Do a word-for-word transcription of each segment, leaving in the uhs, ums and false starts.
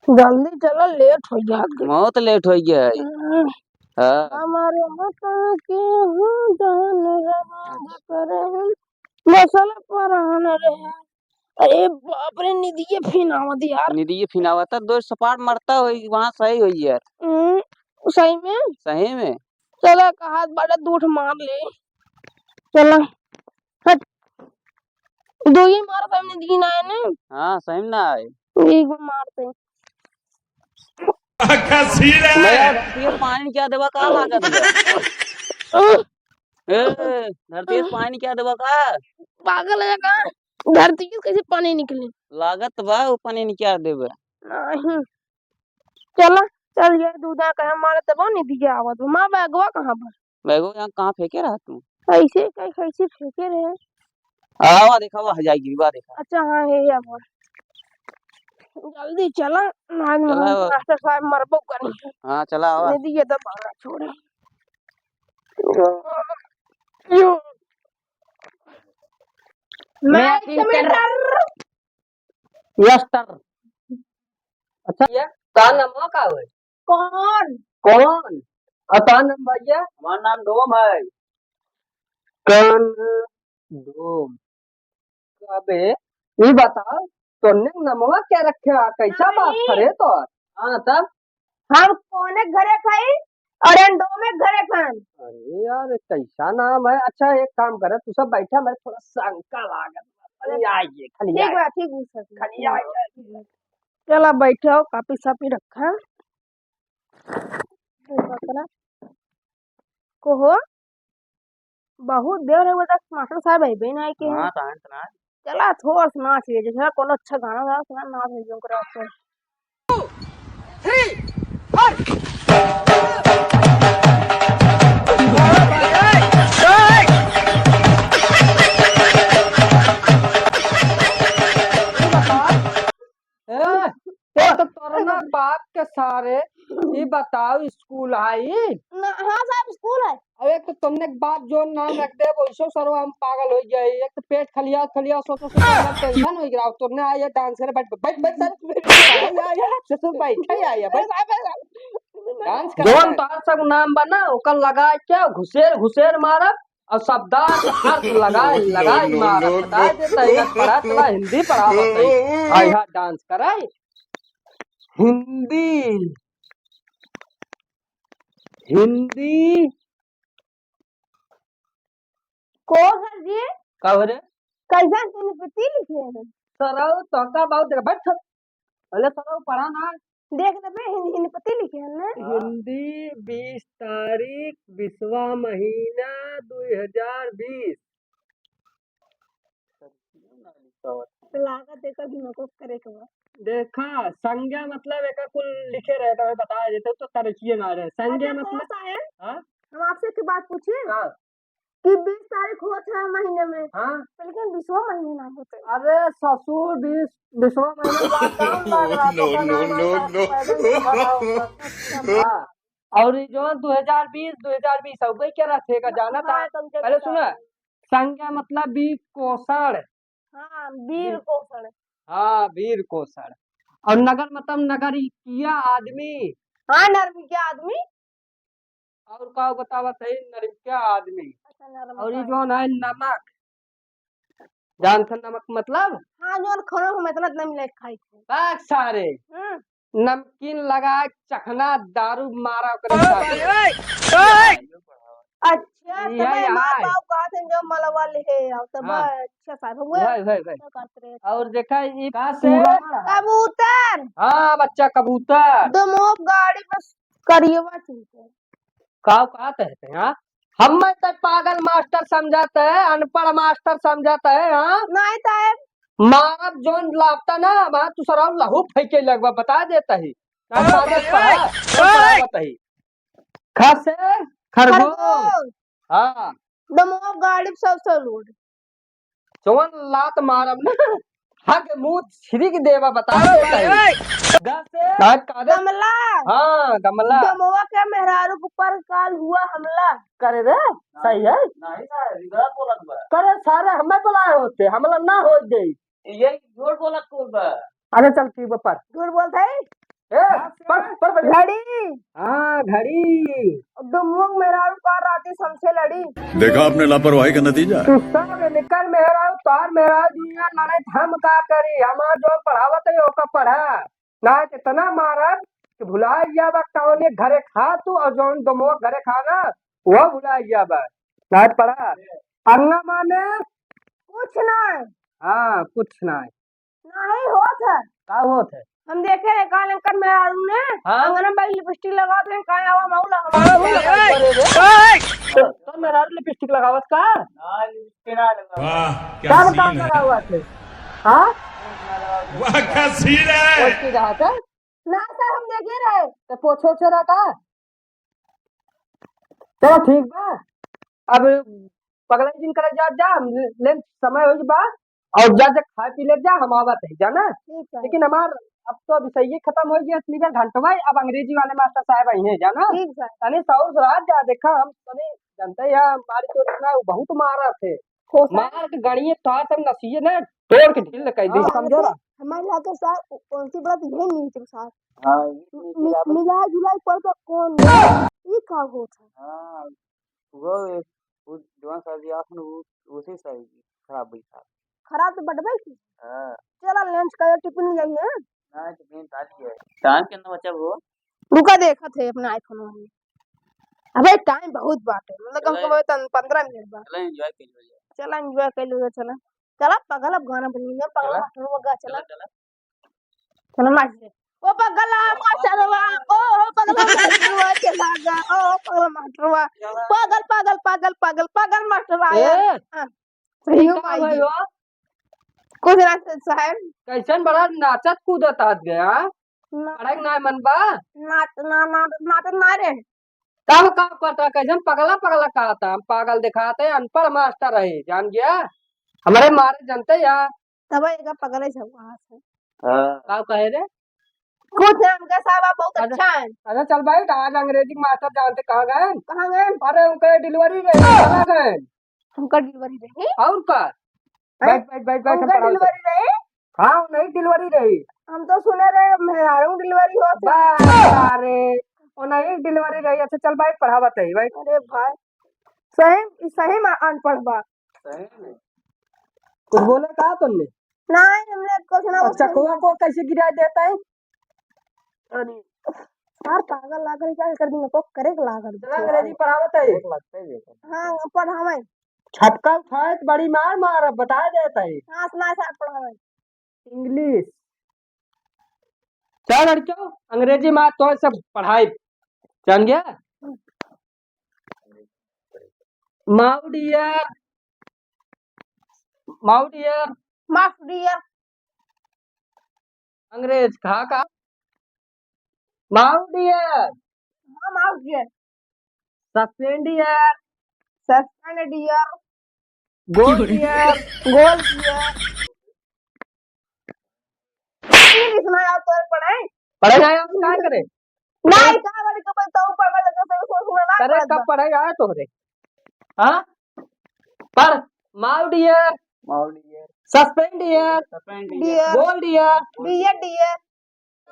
जल्दी चला, लेट होइ जात है। बहुत लेट होइ गया है। हम्म। हाँ। हमारे वतन के हूँ जान रवाज करे हैं, बसल परान रहे। अरे बाप रे, निदिये फिनावत यार। निदिये फिनावत, दो सपाट मरता होई, वहाँ सही होई यार। हम्म, सही में? सही में। चला, कहा बड़ा दूठ मार ले। चला, हट। दो ही मार, सही में निदिये ना आए ने। हाँ, सही में ना आए। एक बार मारते। का सीन है? मैं यार, ये पानी क्या देवा, का लागत बा? ए, धरती से पानी क्या देबा का? पागल है का? धरती से कैसे पानी निकले? लागत बा, वो पानी निकाल देबे। नहीं। चला, चल ये दूधा कहे मारे तब नहीं दिया आवत। माँ बैगवा कहाँ पर? बैगवा यहाँ कहाँ फेंके रहा तू? ऐसे कहीं कैसे फेंके रहे? आवा देखा, वह जाएगी, वह देखा। अच्छा, हाँ, हे, हे, आवा। जल्दी चला, आज चला, हम आवा। मास्टर साहब मरबो करी। हाँ, चला, आवा। नहीं दिए तो बाहर छोड़े। यो। मैं मैं teacher। Yes, sir। अच्छा, ये का नाम का है? कौन? कौन? और का नाम भैया? हमार नाम डोम है। कौन? डोम। अबे, ई बताओ, तोने नमवा क्या रखे? कैसा बात नहीं। करे तो? हाँ, तब? हम कौने घरे खाई और एंडो में घरे खान। अरे यार, कैसा नाम है? अच्छा, एक काम करे, तू सब बैठा, मैं थोड़ा शंका लागत बा। खाली ठीक। आइए, खाली ठीक आइए। बा, ठीक बा, सर। खाली आइए। चला, बैठो, कापी सापी रखा। को हो? बहुत देर हो गया, मास्टर साहब अइबे ना के। हाँ, तो आए तो ना। चला, थोड़ा सा नाच लीजिए, चला, कोनो अच्छा गाना वाला सुना, नाच लीजिए, ओकरे बाद से। ए, एक तो तोरना बाप के सारे, ई बताओ, स्कूल है ई? ना, हाँ साहब, स्कूल है। अब एक तो तुमने एक बात जो नाम रख दे, वैसे सरवा हम पागल हो गए। एक तो पेट खलिया, खलिया, सोचो, सोचो, हम टेंशन हो गया। तुमने आया डांस करे, बैठ, बैठ, बैठ, सर, बैठ, बैठ, आया, आया, ससुर बैठ, आया, आया, बैठ। डांस कर जोन रहा है। तार सब नाम बना, ओकर लगा के घुसेर, घुसेर मारब, और शब्दार्थ अर्थ लगाए, लगाए मारत, बताए देता है, इधर पढ़त बा, हिंदी पढ़ावत है। हाँ, यहाँ डांस कराए। हिंदी, हिंदी। को सर जी? का हो रे? कैसन तूने पति लिखे हैं? सरऊ, तो का बात देख, बैठ। अरे सरऊ, पढ़ा ना। देख लेबे, हिंदी, हिंदी पति लिखे हैं ना? हाँ। हिंदी बीस तारीख, बीसवा महीना, दुई हजार बीस। लागत एकर दिमागो करे के बा। देखा, संज्ञा मतलब एका कुल लिखे रहे, तो हमें बता देते तो तरकिए ना रहे। संज्ञा अच्छा, मतलब तो साहेब, हाँ? हम आपसे एक बात पूछी? हाँ। कि बीस तारीख होत है महीने में, हाँ। लेकिन बीसवा महीने ना होते। अरे ससुर, बीस, बीसवा महीने lockdown लग रहा, no, पता no, नहीं no, lockdown no। पैदल से भरा होगा। हाँ। और ई जौन दो हजार बीस, दो हजार बीस, अब वही क्या रहते का जाना था? हाँ, तुम जब पहले सुना, संज्ञा मतलब वीर कोषण। हाँ, वीर वीर कोषण। हाँ, वीर कोषण। और नगर मतलब नगरीकिया आदमी। हाँ, नगरीकिया आदमी। और का बतावत है, नगरीकिया आदमी। अच्छा, नरम और ये का। जौन है नमक, जानत है नमक मतलब? हाँ, जौन खाना में इतना, इतना मिला के खाई थे। बात सारे। हम्म। नमकीन लगा, चखना, दारू मारा ओकरे साथे। अच्छा, यही तब हमार आए। बाबू कहत हैं जो मलवा ले है, और तब हाँ। अच्छा साहब हुए। वही, वही, वही। क्या करते रहे? और देखा ये का से? कबूतर। हाँ, बच्चा कबूतर। दमोह गाड़ी बस करियवा चुनते। का, का कहते हैं, हाँ? हमें तो पागल मास्टर समझत है, अनपढ़ मास्टर समझत है, हाँ? नहीं तो है। मारब जौन लापता ना, वहाँ तू सराउ लहू फेंके लगवा, बता देता ही। ना मारत पढ़ा, ना पढ़ावत ही। खा से खरगोश। खरगोश। हाँ। दमोह गाड़ी सब सब लोड। जवन लात मारब ना, हग मुंह छिड़क देबा, बता देता ही। दस से सात का दे। गमला। हाँ, गमला। दमोह के मेहरारू के ऊपर काल हुआ हमला। करे रे, सही है? नहीं, नहीं, गलत बोलत बा। करे सारे, हमें बुलाए होते, हमला ना हो दे। ये झूठ बोलत कौन बा? अरे चल, ठीक बा, पढ़। झूठ बोलत है? ए, पढ़, पढ़, पढ़। घड़ी। हाँ, घड़ी। डुमुक मेहरारू का राती समझे लड़ी। देखा आपने लापरवाही का नतीजा। तू सब निकर मेहरारू, तोहार मेहरारू दुनिया लड़े, हम का करी? हमार जो पढ़ावत है, ओका पढ़ा। ना तो इतना मारब कि भुला जाबा कौने घरे खा तू, और जौन डुमुक घरे खा ना, वो भुला जाबा। ना पढ़ा। अंगा माने? कुछ ना। हाँ, कुछ ना। नहीं होत है। का होत है? हम देखे रहे काल अंकल मेहरारू ने हाँ? अंगना में lipstick लगावत रहे, काहे आवा माऊ लगा। माऊ लगा करे रे। ओए! तो, तो मेहरारू lipstick लगावत का? ना, lipstick ना लगावत। वाह, क्या तब scene का है। लगावत है? हाँ? वाह, क्या scene है। पोछी रहा था? ना सर, हम देखे रहे। तो पोछो ओछो रहा का? चलो ठीक बा, अब पगलाई जिन करे जात जा, हम ले, ले समय हो बा, और जा जा खाए पी ले जा, हम आवत है जाना। ठीक है। लेकिन हमार अब तो अब सही खत्म हो गया, इतनी देर घंटवा, अब अंग्रेजी वाले मास्टर साहब आई हैं जाना। ठीक है। तनी सौर से रात जा देखा, हम तनी जानते हैं यार, हमारी तो इतना वो बहुत मारा थे। हो सर। मार के गणिये तो सब नसीए ने तोड़ के ढील कर दी, हाँ, समझो ना? हमारे यहाँ तो सर उ-, उनकी बात यही नहीं थी सर। हाँ, ये मि-, मिला जुला के पढ़ तो कौन ये का होत है? हाँ, वो, वो जवान सर जी आसन वो, उसी सर जी खराब हुई था। खराब तो बटबे की। हाँ। चला lunch का टिफिन ले आइए। ना, टिफिन खा लिया है। टाइम कितना बचा वो? रुका देखत है अपने iPhone में। अबे टाइम बहुत बाटे, मतलब कम से कम तन पन्द्रह मिनट बा। चला enjoy कर लिया जाए। चला enjoy कर लिया, चला। चला पगल, अब गाना बनिए, पगल चला। मास्टर वो गा, चला। चला, चला। चला मास्टर। ओ पगला मास्टरवा, ओ पगला मास्टरवा, चला गा, ओ पगला मास्टरवा, चला। पागल, पागल, पागल, पागल, पागल मास्टर आया। ए, हाँ। सही का भाई भाई जी। हो? कुछ ना साहब। कैसन बड़ा नाचत कूदत हाथ गया? ना। पढ़ाई ना मन बा? ना, ना, ना, ना, ना रे। तब का करता, कैसन पगला पगला कहता, हम पागल दिखाते, अनपढ़ मास्टर है, जान गया? हमारे मारे जनते या? तब एक पगले से हुआ है। हाँ। का कहे रे? कुछ नहीं, उनका साहब आप बहुत अच्छा है। अच्छा चल बैठ, आज अंग्रेजी मास्टर जानते कहाँ गए? कहाँ गए? अरे उनका delivery रही, चला गए। उनका delivery रही? और का? हैं? बैठ, बैठ, बैठ, बैठ, हम उनका पढ़ाओ तो। Delivery रही? हाँ, नहीं delivery रही। हम तो सुने रहे मेहरारू delivery होत है। बा-, अरे, वो नहीं delivery रही। अच्छा चल बैठ, पढ़ावत है, बैठ। अरे भाई, सही, सही में अनपढ़ बा। सही में। कुछ बोले का तुमने? नहीं, हमने कुछ ना और कुछ चकवा को कैसे गिरा देता है? अरे। यार, पागल लागल, क्या कर दी, को करे के लागल। चला, अंग्रेजी पढ़ावत है। हाँ, पढ़ावे। छटका उठाए तो बड़ी मार मार, अब बता देता है। हाँ, सुना सर, पढ़ावे। English। चल लड़कियों, अंग्रेजी में तो सब पढ़ाई, जान गया? माऊ डियर, माऊ डियर। माफ डियर। अंग्रेज कहा का? माऊ डियर। हाँ, माफ dear. Suspend dear. Suspend dear. गोल डियर। गोल डियर। English ना आओ तो पढ़े। पढ़े ना आओ तो का करे? नहीं, का बड़ी को तो पढ़, पढ़, तो सुन, सुन, ना करे पढ़, कब पढ़। पढ़े आया तोहरे? हाँ? पर माऊ डियर, माऊ dear. Suspend dear, suspend dear. Dear. गोल डियर, डियर, डियर।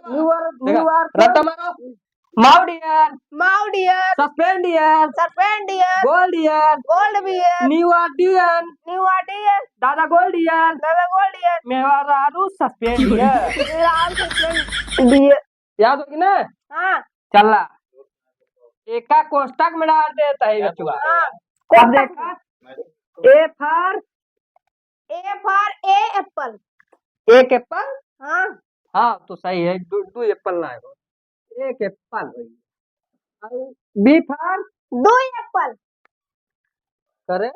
न्यूअर, देखा, न्यूअर। रट्टा मारो। माऊ डियर, माऊ dear. Suspend dear, suspend dear. गोल डियर, गोल्ड डियर। न्यूअर डियर, न्यूअर डियर। दादा गोल डियर, दादा गोल डियर। मेहरारू सस्पेंड डियर। मेहरारू सस्पेंड डियर। याद होगी ना? हाँ। चला, एका कोष्टक में डाल देता है बचवा। हाँ, अब कोष्टक देखा, में। A for A for A apple। एक एप्पल? हाँ। हाँ, तो सही है, दो, दो एप्पल ना है, एक एप्पल है। और B for? दो एप्पल। करे?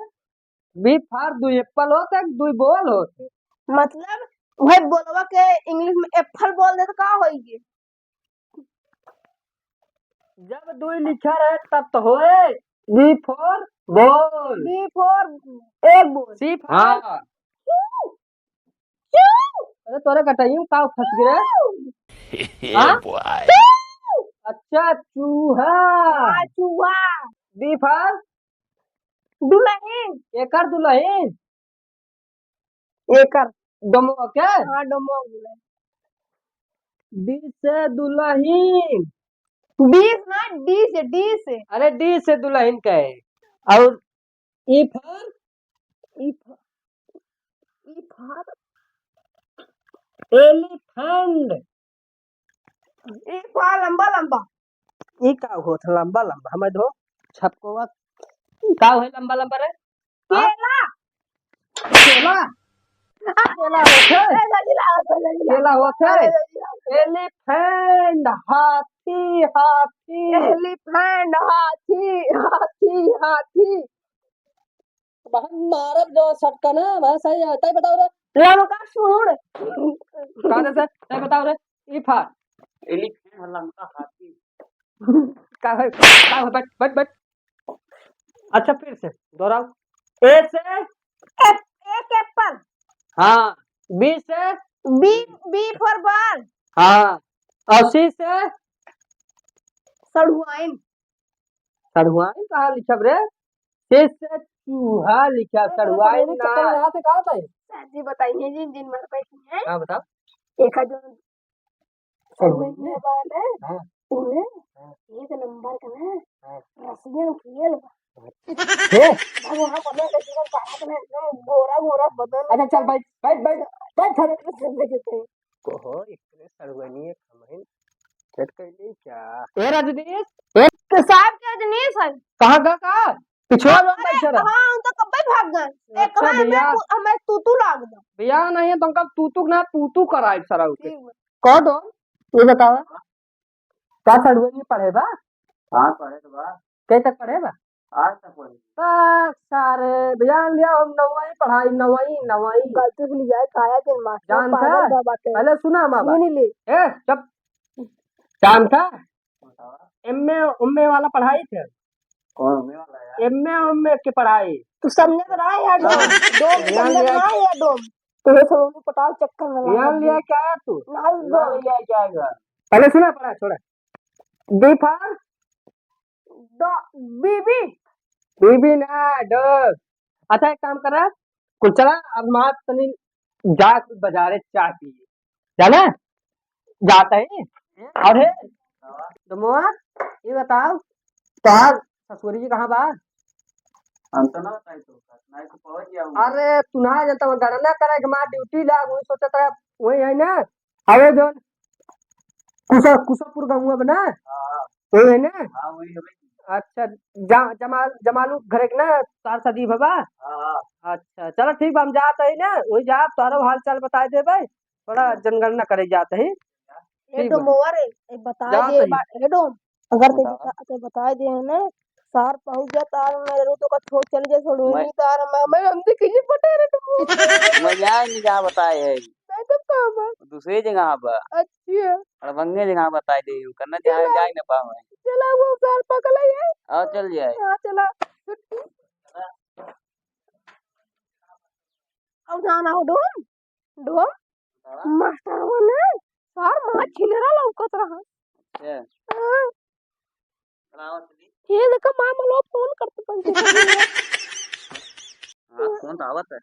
B for दो एप्पल होते, दो बॉल होते। मतलब, भाई, बोलवा के English में एप्पल बोल दे तो का होई? जब दुई लिखा रहे तब तो होए। B for ball। B for एक बॉल। C for? हाँ। क्यों? क्यों? अरे तोरे कटाइयों का फंस गए? हाँ? क्यों? अच्छा चूहा। हाँ, चूहा। D for? दुल्हन। एकर दुल्हन। एकर। डोमो के? हाँ, डोमो बोले। D से दुलहिन। D से ना, D से, D से। अरे D से दुलहिन कहे। और E for? E for, E for? Elephant। E for लंबा लंबा। ई का होत लंबा लंबा? हमें दो छपकोवा। का है लंबा लंबा रे? हाँ? केला। केला? केला होत है? केला होत है? Elephant, हाथी, हाथी। Elephant, हाथी, हाथी, हाथी। बहन मारब जो सटका ना, मैं सही है। तै बताओ रे। लंका सूंड। का दे से? तै बताओ रे। E for? Elephant, लंका हाथी। का है? का है? बैठ, बैठ, बैठ। अच्छा, फिर से दोहराओ। A से? A, A के apple। हाँ। B से? B, B for ball। हाँ। और C से? सढ़ुआइन। सढ़ुआइन कहाँ लिखब रे? C से चूहा लिखा, अरे, सढ़ुआइन सढ़ुआइन ना। चक्कर में आते का होता है? सर जी बताइए जी, जिन भर बैठी हैं। हाँ, बताओ। एक जो सढ़ुआइन सढ़ुआइन है। बात है, हाँ। उन्हें हाँ। एक नंबर का ना हाँ। रसियन खेल बा। हे? अब वहाँ बदन का जीवन कहाँ का ना एकदम गोरा गोरा बदन। अच्छा, चल, बैठ, बैठ, बैठ, बैठ, बैठ। कहो, एकरे सड़ुआइनी एक हमहिन सेट कर ली क्या? ए रजनीश, ए तो साहब के रजनीश है। कहाँ का, का? पिछुआ लोग अरे, बैठे रहे। हाँ, हम तो कब ही भाग गए। अच्छा एक बार भैया। हमें, हमें तू तू लाग दो। भैया नहीं है तो हमका तू तू ना तू तू कराए सराउ के। ठीक बा। कह दो, ये बताओ। का सड़ुआइनी पढ़े बा? हाँ, पढ़े तो बा। के तक पढ़े बा? आठ तक पढ़े। बस सारे, बयान लिया हम नवाई पढ़ाई, नवाई, नवाई। गलती से लिया है, काया के मास्टर जानता पागल है? बा बाटे। पहले सुना माँ बाप। सुन ले। ए, चुप। जानता? बताओ। एमए, उम्मे वाला पढ़ाई थे। कौन उम्मे वाला यार? एमए, उम्मे के पढ़ाई। तू समझे तो रहा है यार, हाँ। डोम, डोम बयान समझे लिया। तो रहा है यार, डोम। तो ये सब उन्हें पटाव चक्कर में लगा ध्यान दिया दिया। क्या है तू? नहीं, ना दो। लिया क्या है घर? पहले सुना, पढ़ा, छोड़ा। D for? दो, बीबी। बीबी ना, dog। अच्छा, एक काम करा, कुल चला, अब माँ तनी जा कुल बाजारे चाय पी। जाना? जाता है। और है? डोमवा, ये बताओ, तोहार ससुरी जी कहाँ बा? हम तो ना बताई तो, नहीं तो पहुँच जाऊंगा। अरे, तू ना जानता, वो गणना करे के माँ ड्यूटी लाग, वही सोचत रहे, वही है ना? अरे, जो कुसा-, कुसापुर गाँव बा ना? हाँ। वही है ना? हाँ, वही है भाई। अच्छा, जा-, जमाल, जमालू घरे के ना, तार सदी भबा? हाँ, हाँ। अच्छा, चलो ठीक बा, हम जात है ना, वही जा, तारो हाल चाल बताए देबे, थोड़ा हाँ। जनगणना करे जात है। ए ठीक बा। डोमवा रे, ए बता जात दे है। बा-, ए डोम, अगर ते बताओ। बता, ते बताए दे है ना, सार पहुँच जा, तार मेरे रो तो का छोड़ चल जा, छोड़ो मैं नहीं तार, मैं, मैं हमसे कहीं पटे रे डोम। मैं जाए नहीं जहाँ बताए है। नहीं तो कहाँ बा? दूसरे जगह बा। अच्छा। और बंगे जगह बताए दे, करना चला। जाए, जाए ना पावे। चला वो सार पकड़ ले। आओ चल जाए। हाँ, चला। छुट्टी। अब जाना हो डोम। डोम? हाँ? मास्टरवा ने सार माँ छिनरा लौकत रहा। अच्छा। हाँ। चलाओ चली। ये देखो माँ मलो फोन करते पंचे। हाँ, फोन तो आवत है।